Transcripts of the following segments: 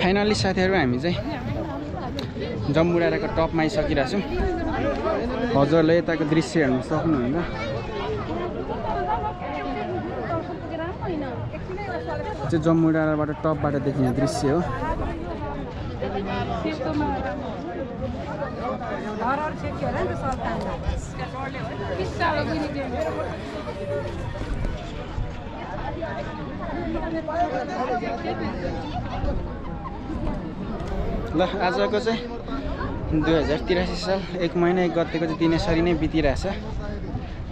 Finally साथीहरु हामी चाहिँ जम्बुडाँडाको टपमा आइसकिरहेको छौँ। हजुरले यताको दृश्य हेर्न सक्नुहुन्छ। चाहिँ जम्बुडाँडाबाट टपबाट देखिने दृश्य हो। ल आजको चाहिँ 2083 साल 1 महिना 1 गतेको चाहिँ दिन यसरी नै बितिरहेछ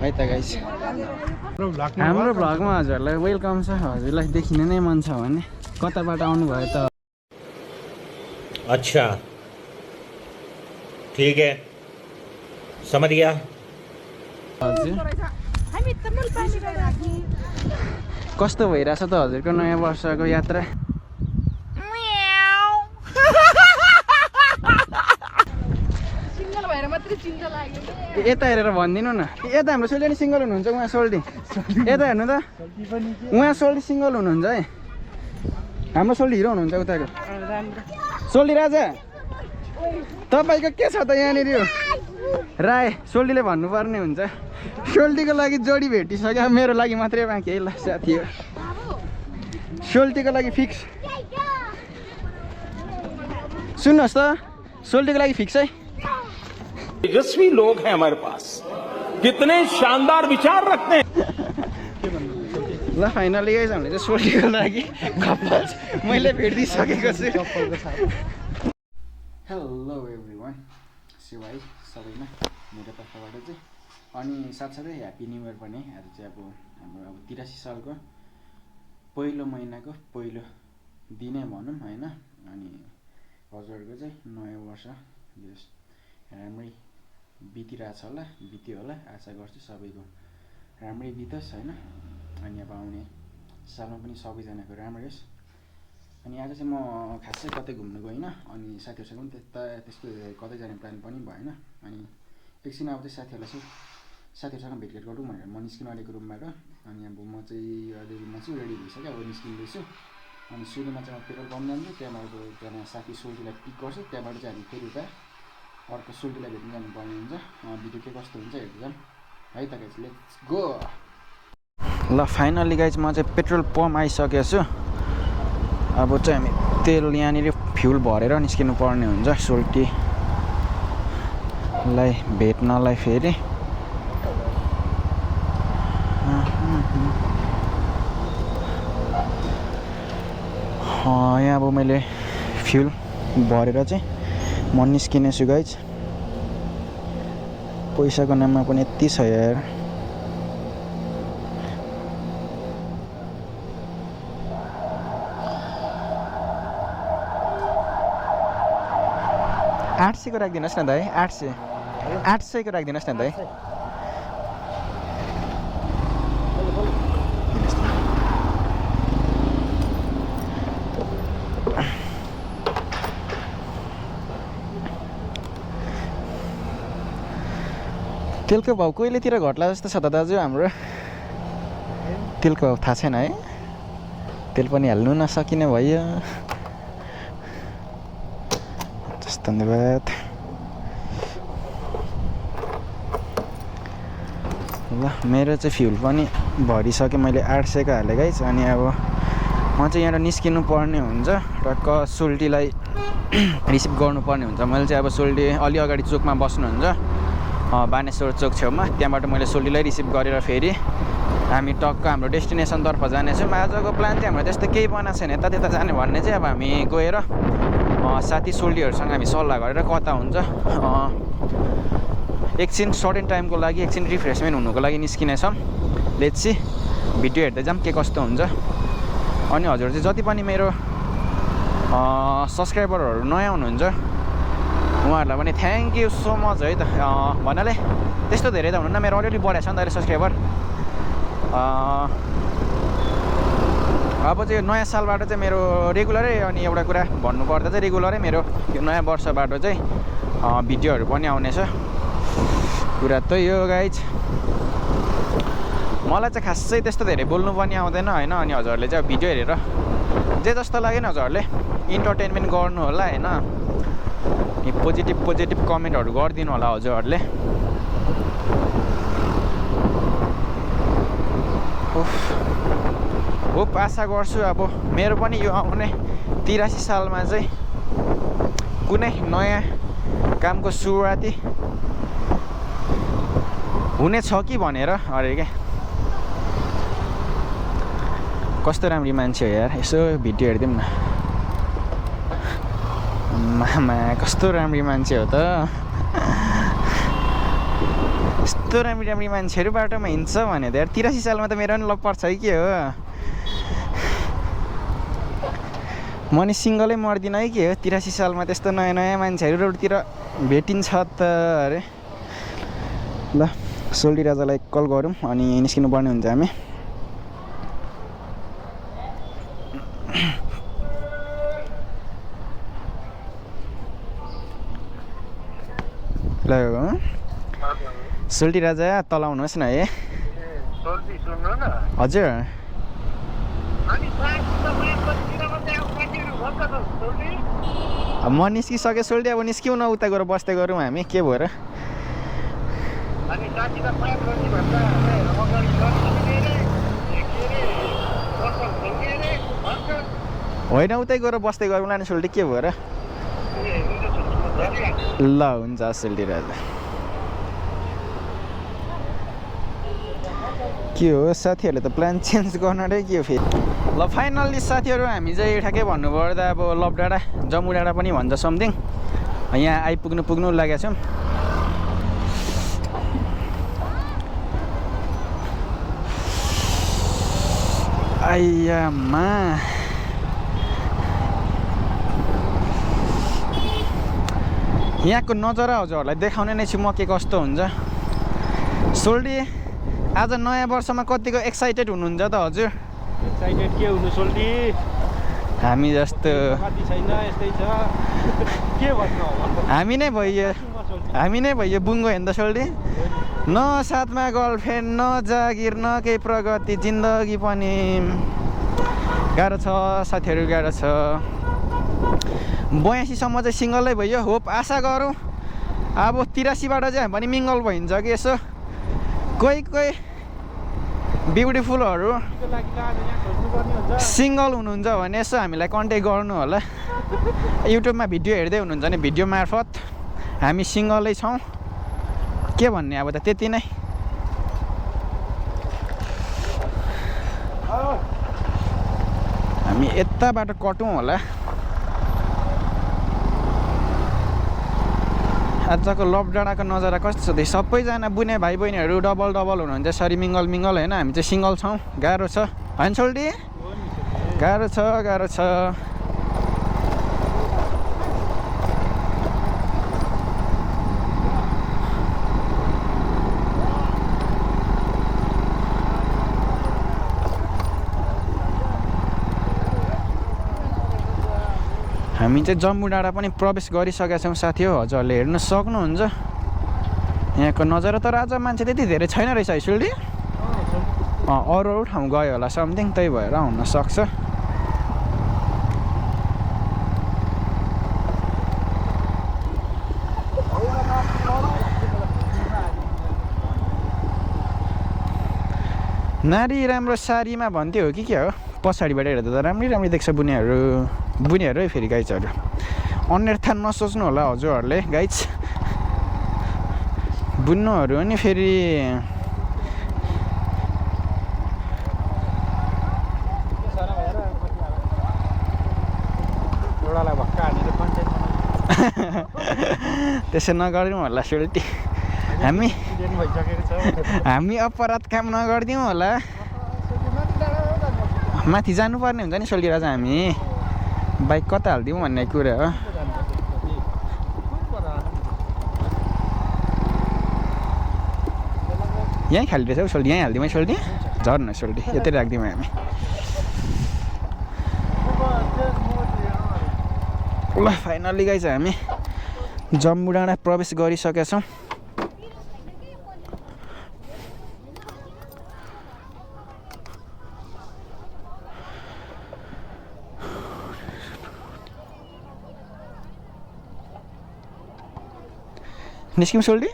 है त गाइस। हाम्रो भ्लगमा हजुरलाई वेलकम छ। हजुरलाई देखिन नै मन छ भने कताबाट आउनु भयो त? अच्छा ठीक है समझ गया। हजुर कस्तो भइरहेछ त हजुरको नयाँ वर्षको यात्रा? यता हेरेर भनिदिनु न। यता हाम्रो सोल्टी नि सिङ्गल हुनुहुन्छ। उहाँ सोल्टी यता हेर्नु त। उहाँ सोल्टी सिङ्गल हुनुहुन्छ है। हाम्रो सोल्टी हिरो हुनुहुन्छ उताको। सोल्टी राजा तपाईँको के छ त यहाँनिर? राय सोल्टीले भन्नुपर्ने हुन्छ। सोल्टीको लागि जोडी भेटिसक्यो, मेरो लागि मात्रै बाँकी है। ल साथी हो सोल्टीको लागि फिक्स। सुन्नुहोस् त सोल्टीको लागि फिक्स है। तेजस्वी लोग हैं हमारे पास, कितने शानदार विचार रखते हैं। ल फाइनली गाइस हामीले चाहिँ सोल्टीको लागि कपल मैले भेटिदिइसकेको छु। हेलो एभ्रिवान, शिवाई सबैमा मेरो तर्फबाट चाहिँ। अनि साथसाथै ह्याप्पी न्यु इयर पनि। आज चाहिँ अब हाम्रो 83 सालको पहिलो महिनाको पहिलो दिनै भनौँ होइन। अनि हजुरहरूको चाहिँ नयाँ वर्ष राम्रै बितिरहेछ होला, बित्यो होला। आशा गर्छु सबैको राम्रै बितोस् होइन। अनि अब आउने सालमा पनि सबैजनाको राम्रै होस्। अनि आज चाहिँ म खासै कतै घुम्नु गइनँ। अनि साथीहरूसँग पनि त्यस्तो कतै जाने प्लान पनि भएन। अनि एकछिन अब चाहिँ साथीहरूसँग भेटघाट गरौँ भनेर म निस्किनु आँटेको रुमबाट। अनि अब म चाहिँ रेडीमा छु, रेडी भइसक्यो। अब निस्किँदैछु। अनि सुरुमा चाहिँ म पेट्रोल पम्प जान्छु, त्यहाँबाट त्यहाँ साथी सोल्टीलाई पिक गर्छु। त्यहाँबाट चाहिँ हामी फेरि उता अर्को सोल्टीलाई भेट्नु जानुपर्ने हुन्छ। भिडियो के कस्तो हुन्छ हेर्दै जाऊँ है त गाइस। Let's go. ल फाइनली गाइस म चाहिँ पेट्रोल पम्प आइसकेको छु। अब चाहिँ हामी तेल यहाँनिर फ्युल भरेर निस्किनु पर्ने हुन्छ सोल्टीलाई भेट्नलाई फेरि। यहाँ अब मैले फ्युल भरेर चाहिँ म निस्किने छु गाइज। पैसाको नाममा पनि यति छ यार। आठ सयको राखिदिनुहोस् न दाइ। 800 को राखिदिनुहोस् न दाइ। तेलको भाउ कहिलेतिर घट्ला जस्तो छ त दाजु? हाम्रो तेलको भाउ थाहा छैन है। तेल पनि हाल्नु नसकिने भयो। धन्यवाद। ल मेरो चाहिँ फ्युल पनि भरिसकेँ मैले। 800 को हालेँ गाइस। अनि अब म चाहिँ यहाँबाट निस्किनु पर्ने हुन्छ। टक्क सोल्टीलाई रिसिभ गर्नुपर्ने हुन्छ। मैले चाहिँ अब सोल्टी अलि अगाडि चोकमा बस्नुहुन्छ, बानेश्वर चोक छेउमा। त्यहाँबाट मैले सोल्टीलाई रिसिभ गरेर फेरि हामी टक्क हाम्रो डेस्टिनेसनतर्फ जानेछौँ। आजको प्लान चाहिँ हाम्रो त्यस्तो केही बनाएको छैन यता त्यता जाने भन्ने चाहिँ। अब हामी गएर साथी सोल्टीहरूसँग हामी सल्लाह गरेर कता हुन्छ एकछिन सर्टेन टाइमको लागि एकछिन रिफ्रेसमेन्ट हुनुको लागि निस्किनेछौँ। लेट्स सी भिडियो हेर्दै जाऊँ के कस्तो हुन्छ। अनि हजुर चाहिँ जति पनि मेरो सब्सक्राइबरहरू नयाँ हुनुहुन्छ उहाँहरूलाई पनि थ्याङ्क यू सो मच है त। भन्नाले त्यस्तो धेरै त हुनुहुन्न, मेरो अलरेडी बढाएको छ नि त अहिले सब्सक्राइबर। अब चाहिँ नयाँ सालबाट चाहिँ मेरो रेगुलरै, अनि एउटा कुरा भन्नुपर्दा चाहिँ रेगुलरै मेरो यो नयाँ वर्षबाट चाहिँ भिडियोहरू पनि आउनेछ। कुरा त यो गाइज। मलाई चाहिँ खासै त्यस्तो धेरै बोल्नु पनि आउँदैन होइन। अनि हजुरहरूले चाहिँ भिडियो हेरेर जे जस्तो लाग्यो नि हजुरहरूले इन्टरटेनमेन्ट गर्नु होला हैन पोजिटिभ कमेन्टहरु गरिदिनु होला हजुरहरूले होप आशा गर्छु अब मेरो पनि यो आउने 83 सालमा चाहिँ कुनै नयाँ कामको सुरुवाती हुने छ कि भनेर अरे के कस्तो राम्री मान्छे हो यार यसो भिडियो हेर्दिउँ न मामा कस्तो राम्री मान्छे हो त यस्तो राम्री मान्छेहरू बाटोमा हिँड्छ भने त यार 83 सालमा त मेरो पनि लभ पर्छ है के हो म नि सिङ्गलै मर्दिन है के हो 83 सालमा त्यस्तो नयाँ मान्छेहरू रोडतिर भेटिन्छ त अरे ल सोल्टी राजालाई कल गरौँ अनि निस्किनु पर्ने हुन्छ हामी ल सोल्टी राजा तल आउनुहोस् न है हजुर म निस्किसकेँ सोल्टी अब निस्किउँ न उता गएर बस्दै गरौँ हामी के भएर होइन उतै गएर बस्दै गरौँला नि सोल्टी के भएर ल हुन्छ सोल्टी राजा के हो साथीहरूले त प्लान चेन्ज गर्न रे के हो फेरि ल फाइनल्ली साथीहरू हामी चाहिँ ठ्याक्कै भन्नुपर्दा अब लभ डाँडा जम्मू डाँडा पनि भन्छ समथिङ यहाँ पुग्नु लागेका छौँ आइयामा यहाँको नजारा हजुरहरूलाई देखाउने नै छु म के कस्तो हुन्छ सोल्टी आज नयाँ वर्षमा कतिको एक्साइटेड हुनुहुन्छ त हजुर एक्साइटेड के हुनु सोल्टी हामी जस्तो छैन यस्तै छ के भन्नु हामी नै भइयो बुङ्गो हेर्दा सोल्टी न साथमा गर्लफ्रेन्ड न जागिर न केही प्रगति जिन्दगी पनि गाह्रो छ साथीहरू गाह्रो छ 82 सम्म चाहिँ सिङ्गलै भइयो होप आशा गरौँ अब 83 बाट चाहिँ हामी पनि मिङ्गल भइन्छ कि यसो कोही ब्युटिफुलहरू सिङ्गल हुनुहुन्छ भने यसो हामीलाई कन्ट्याक्ट गर्नु होला युट्युबमा भिडियो हेर्दै हुनुहुन्छ भने भिडियो मार्फत हामी सिङ्गलै छौँ के भन्ने अब त त्यति नै हामी यताबाट कटौँ होला आजको लभ डाँडाको नजारा कस्तो छ सबैजना बुने भाइ बहिनीहरू डबल हुनुहुन्छ यसरी मिङ्गल होइन हामी चाहिँ सिङ्गल छौँ गाह्रो छ होइन सोल्टी गाह्रो छ हामी चाहिँ जम्मू डाँडा पनि प्रवेश गरिसकेका छौँ साथी हो हजुरहरूले हेर्न सक्नुहुन्छ यहाँको नजारा तर आज मान्छे त्यति धेरै छैन रहेछ है सोल्टी अरू ठाउँ गयो होला समथिङ त्यही भएर हुनसक्छ नारी राम्रो सारीमा भन्थ्यो हो कि के हो पछाडिबाट हेर्दा त राम्रै देख्छ बुनेहरू है फेरि गाइजहरू अन्यथा नसोच्नु होला हजुरहरूले गाइज बुन्नुहरू नि फेरि त्यसो नगरौँ होला सोल्टी हामी अपराध काम नगरिदिउँ होला माथि जानुपर्ने हुन्छ नि सोल्टी राजा हामी बाइक कता हालिदिउँ भन्ने कुरा हो यहीँ खाली रहेछ हौ सोल्टी यहीँ हालिदिउँ है सोल्टी झर्न सोल्टी यतै राखिदिउँ हामी ल फाइनल्ली गाइज हामी जम्मू डाँडा प्रवेश गरिसकेका छौँ निस्किम सोल्टी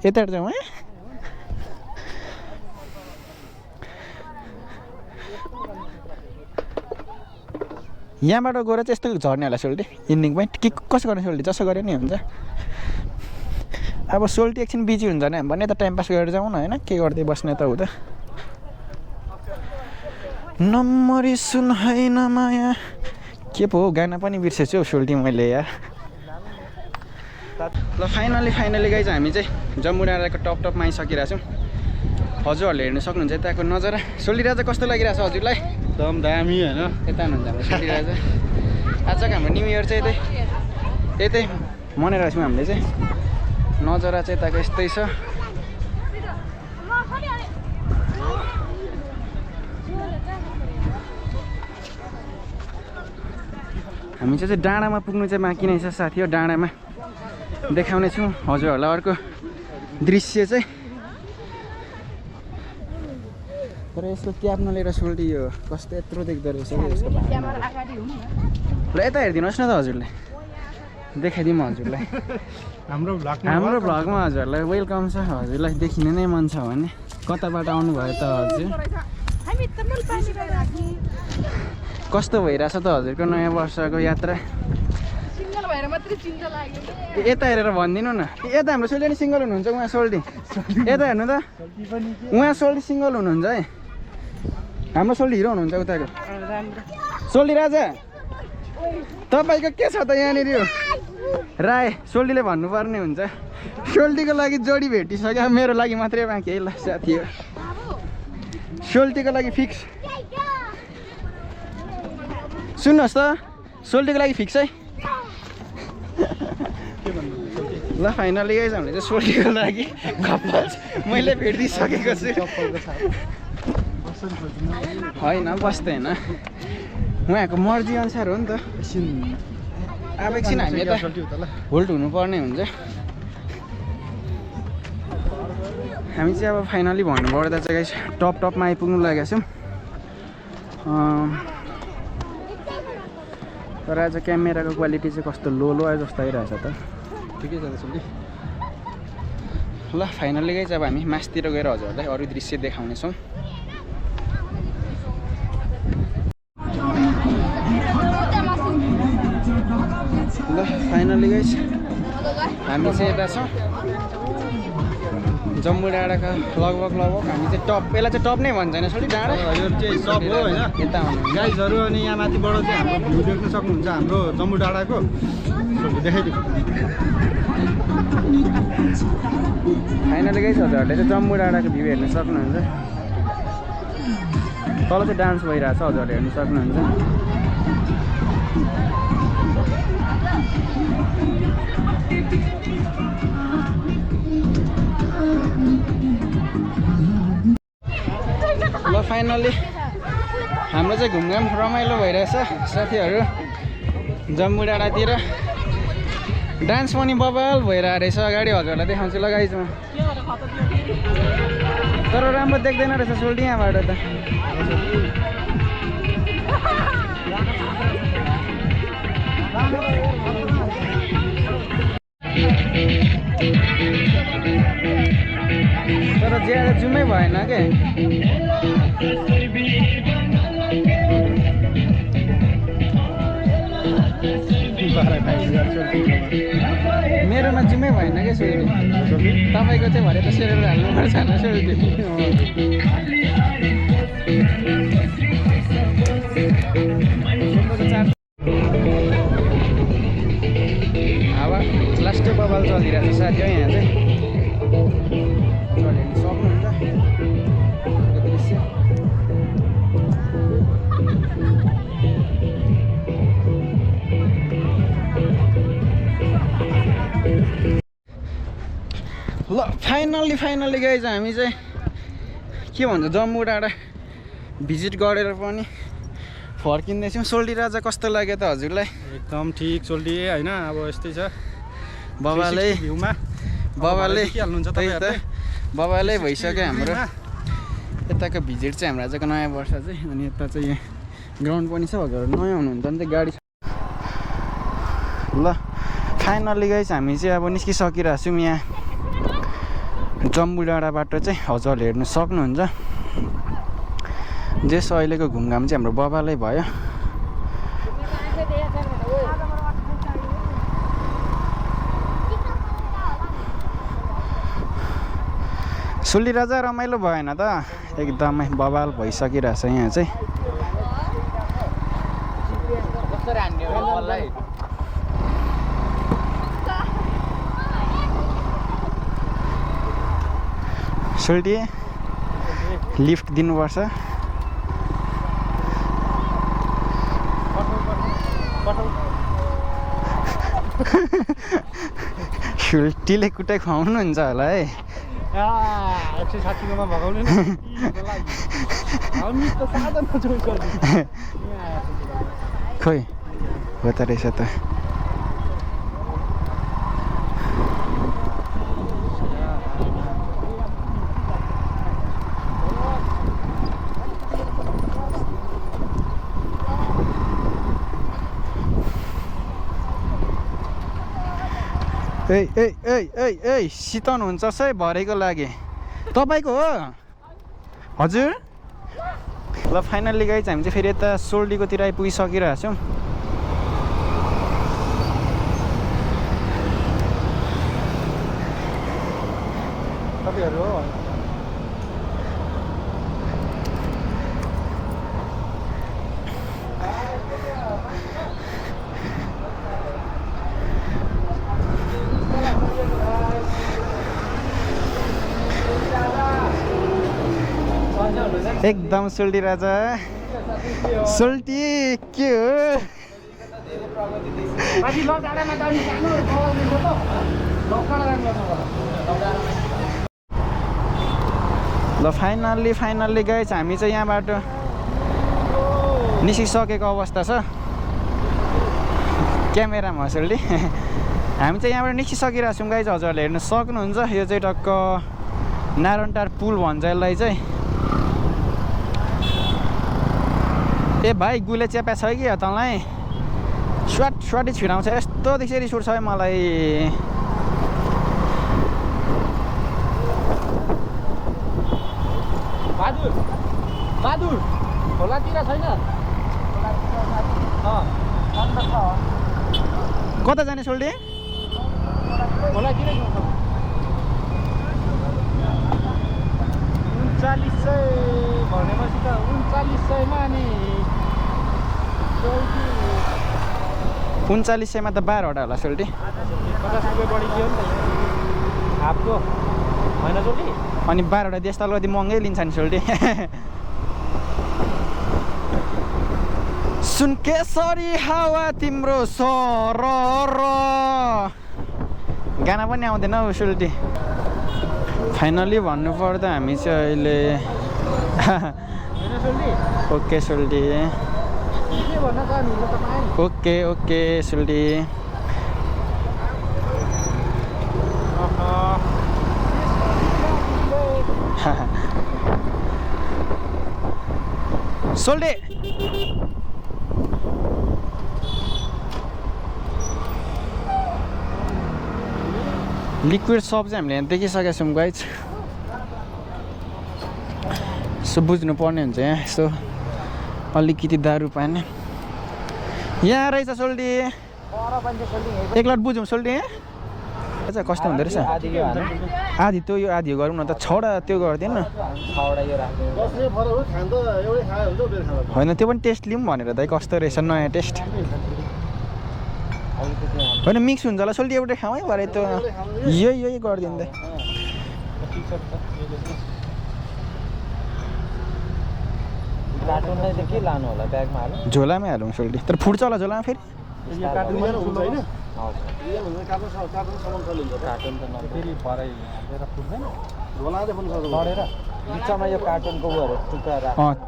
यताबाट जाउँ है यहाँबाट गएर चाहिँ यस्तो झर्ने होला सोल्टी इन्डिङ पोइन्ट के कसो गर्ने सोल्टी जसो गरे नि हुन्छ अब सोल्टी एकछिन बिजी हुन्छ भने भने त टाइम पास गरेर जाउँ न होइन के गर्दै बस्ने त हुँदा नम्बरी सुन होइन माया के पो गाना पनि बिर्सेछु हौ सोल्टी मैले यार ल फाइनली गाइज हामी चाहिँ जम्मू डाँडाको टपमा आइसकिरहेको छौँ हजुरहरूले हेर्न सक्नुहुन्छ यताको नजारा सोल्टी राजा कस्तो लागिरहेछ हजुरलाई एकदम दामी होइन यता हुनुहुन्छ हाम्रो सोल्टी राजा आजको हाम्रो न्यु इयर चाहिँ यतै मनाइरहेको छौँ हामीले चाहिँ नजारा चाहिँ यताको यस्तै छ हामी चाहिँ डाँडामा पुग्नु चाहिँ बाँकी नै छ साथी हो डाँडामा देखाउने छौँ हजुरहरूलाई अर्को दृश्य चाहिँ तर यसको क्याप नलिएर सोल्टी यो कस्तो यत्रो देख्दो रहेछ कि यसको ल यता हेरिदिनुहोस् न त हजुरले देखाइदिउँ हजुरलाई हाम्रो भ्लगमा हजुरहरूलाई वेलकम छ हजुरलाई देखिने नै मन छ भने कताबाट आउनुभयो त हजुर कस्तो भइरहेछ त हजुरको नयाँ वर्षको यात्रा यता हेरेर भनिदिनु न यता हाम्रो सोल्टी नि सिङ्गल हुनुहुन्छ उहाँ सोल्टी यता हेर्नु त उहाँ सोल्टी सिङ्गल हुनुहुन्छ है हाम्रो सोल्टी हिरो हुनुहुन्छ उताको सोल्टी राजा तपाईँको के छ त यहाँनिर राय सोल्टीले भन्नुपर्ने हुन्छ सोल्टीको लागि जोडी भेटिसक्यो मेरो लागि मात्रै बाँकी है ल साथी हो सोल्टीको लागि फिक्स सुन्नुहोस् त सोल्टीको लागि फिक्स है ल फाइनली गाइज हामीले चाहिँ सोल्टीको लागि गप्पा मैले भेटिदिइसकेको छु होइन बस्दैन उहाँको मर्जी अनुसार हो नि त अब एकछिन हामी यता होल्ड हुनुपर्ने हुन्छ हामी चाहिँ अब फाइनली भन्नुपर्दा चाहिँ गाइज टपमा आइपुग्नु लागेको छौँ तर आज क्यामेराको क्वालिटी चाहिँ कस्तो लो आयो जस्तो आइरहेछ त ठिकै छ सोल्टी ल फाइनली गई चाहिँ अब हामी मासतिर गएर हजुरहरूलाई अरू दृश्य देखाउनेछौँ ल फाइनली गई हामी चाहिँ यता छौँ जम्मू डाँडाको लगभग हामी चाहिँ टप यसलाई चाहिँ टप नै भन्छ होइन सोल्टी डाँडा यो चाहिँ सब हो होइन यता आउनु गाइजहरू अनि यहाँ माथिबाट चाहिँ हाम्रो भ्यू देख्न सक्नुहुन्छ हाम्रो जम्मू डाँडाको देखाइदिउँ फाइनली गई हजुरहरूले चाहिँ जम्मू डाँडाको भ्यू हेर्न सक्नुहुन्छ तल चाहिँ डान्स भइरहेछ हजुरहरूले हेर्न सक्नुहुन्छ ल फाइनली हाम्रो चाहिँ घुमघाम रमाइलो भइरहेछ साथीहरू जम्मू डाँडातिर डान्स पनि बबाल भइरहेको रहेछ अगाडि हजुरहरूलाई देखाउँछु लगाइछु म तर राम्रो देख्दैन रहेछ सोल्टी यहाँबाट त तर ज्यादा जुमै भएन के मेरोमा जुमै भएन क्या सोल्टी तपाईँको चाहिँ भरे त सेरेर हाल्नुपर्छ होइन सोल्टी हावा लास्टै बबाल चलिरहेको छ साथी हो यहाँ चाहिँ सक्नुहुन्छ दृश्य ल फाइनल्ली गए चाहिँ हामी चाहिँ के भन्छ जम्मू डाँडा भिजिट गरेर पनि फर्किँदैछौँ सोल्टी राजा कस्तो लाग्यो त हजुरलाई एकदम ठिक सोल्टी होइन अब यस्तै छ बाबाले भ्यूमा बाबाले हाल्नुहुन्छ त्यही त बाबाले भइसक्यो हाम्रो यताको भिजिट चाहिँ हाम्रो आजको नयाँ वर्ष चाहिँ अनि यता चाहिँ यहाँ ग्राउन्ड पनि छ हजुर नयाँ हुनुहुन्छ भने चाहिँ गाडी ल फाइनल्ली गाइस हामी चाहिँ अब निस्किसकिरहेको छौँ यहाँ जम्बु डाँडाबाट चाहिँ हजुरले हेर्न सक्नुहुन्छ। जेस अहिलेको घुमघाम चाहिँ हाम्रो बबालै भयो। सुली राजा रमाइलो भएन त एकदमै बवाल भइसकिरहेछ यहाँ चाहिँ। सुल्टी लिफ्ट दिनुपर्छ। सुल्टीले कुटै खुवाउनुहुन्छ होला है। 160 मा भगाउने न हामी त साधन नछोइ गर्नु खोइ हो त रहेछ त। ए सितन हुन्छ है भरेको लागि तपाईँको हो हजुर। ल फाइनल्ली गाइज हामी चाहिँ फेरि यता सोल्डीकोतिर आइपुगिसकिरहेको छौँ। तपाईँहरू हो एकदम सोल्टी राजा सोल्टी के हो। ल फाइनल्ली गाइज हामी चाहिँ यहाँबाट निस्किसकेको अवस्था छ। क्यामेरामा सोल्टी हामी चाहिँ यहाँबाट निस्किसकिरहेको छौँ गाइज। हजुरहरूले हेर्न सक्नुहुन्छ यो चाहिँ टक्क नारायणटार पुल भन्छ यसलाई चाहिँ। ए भाइ गुले च्यापा छ कि तँलाई स्वाटै छिराउँछ यस्तो देख्छ रिस उठ्छ है मलाई। बहादुर खोलातिर छैन कता जाने सोल्टी खोलातिर 3900 भनेपछि त 3900 मा नि 3900 मा त 12वटा होला सोल्टी। 50 रुपियाँ बढी दियो नि त हाफको होइन सोल्टी। अनि 12वटा देश त अलिकति महँगै लिन्छ नि सोल्टी। सुन केसरी हावा तिम्रो सरर गाना पनि आउँदैन हौ सोल्टी। फाइनली भन्नुपर्दा हामी चाहिँ अहिले ओके सोल्टी ओके सोल्टी। सोल्टी लिक्विड सप चाहिँ हामीले यहाँ देखिसकेका छौँ गाइज। यसो बुझ्नुपर्ने हुन्छ यहाँ यसो अलिकति दारू पानी यहाँ रहेछ सोल्टी। एक लट बुझौँ सोल्टी चाहिँ कस्तो हुँदो रहेछ। आधी त्यो यो आधी गरौँ न त छवटा त्यो गरिदिनु न। होइन त्यो पनि टेस्ट लिउँ भनेर दाइ कस्तो रहेछ नयाँ टेस्ट। होइन मिक्स हुन्छ होला सोल्टी एउटै खाउँ है भरे त्यो यही गरिदिनु दाइ। के लानु होला ब्यागमा हाल्नु झोलामै हालौँ सोल्टी तर फुट्छ होला झोलामा फेरि।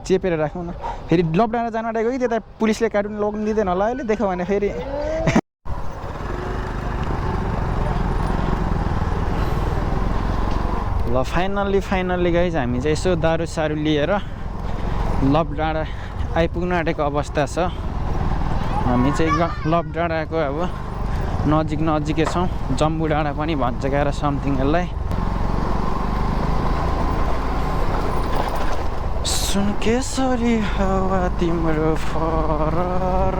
चेपेर राखौँ न फेरि लकडाउन जानु आँटेको कि त्यता पुलिसले कार्टुन लग्नु दिँदैन होला अहिले देख्यो भने फेरि। ल फाइनल्ली गाइज हामी चाहिँ यसो दारू सारू लिएर लप डाँडा आइपुग्नु आँटेको अवस्था छ। हामी चाहिँ लप डाँडाको अब नजिकै छौँ जम्बू डाँडा पनि भन्छ क्या समथिङ यसलाई सुन केसरी हावा तिम्रो फरर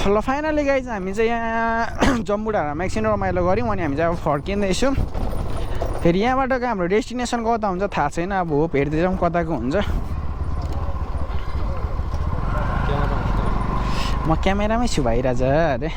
ल फाइनली गाइज हामी चाहिँ यहाँ जम्बू डाँडामा एकछिन रमाइलो गऱ्यौँ अनि हामी चाहिँ अब फर्किँदैछौँ फेरि यहाँबाट हाम्रो डेस्टिनेसन कता हुन्छ थाहा छैन अब होप हेर्दै जाउँ कताको हुन्छ म क्यामेरामै छु भाइ राजा अरे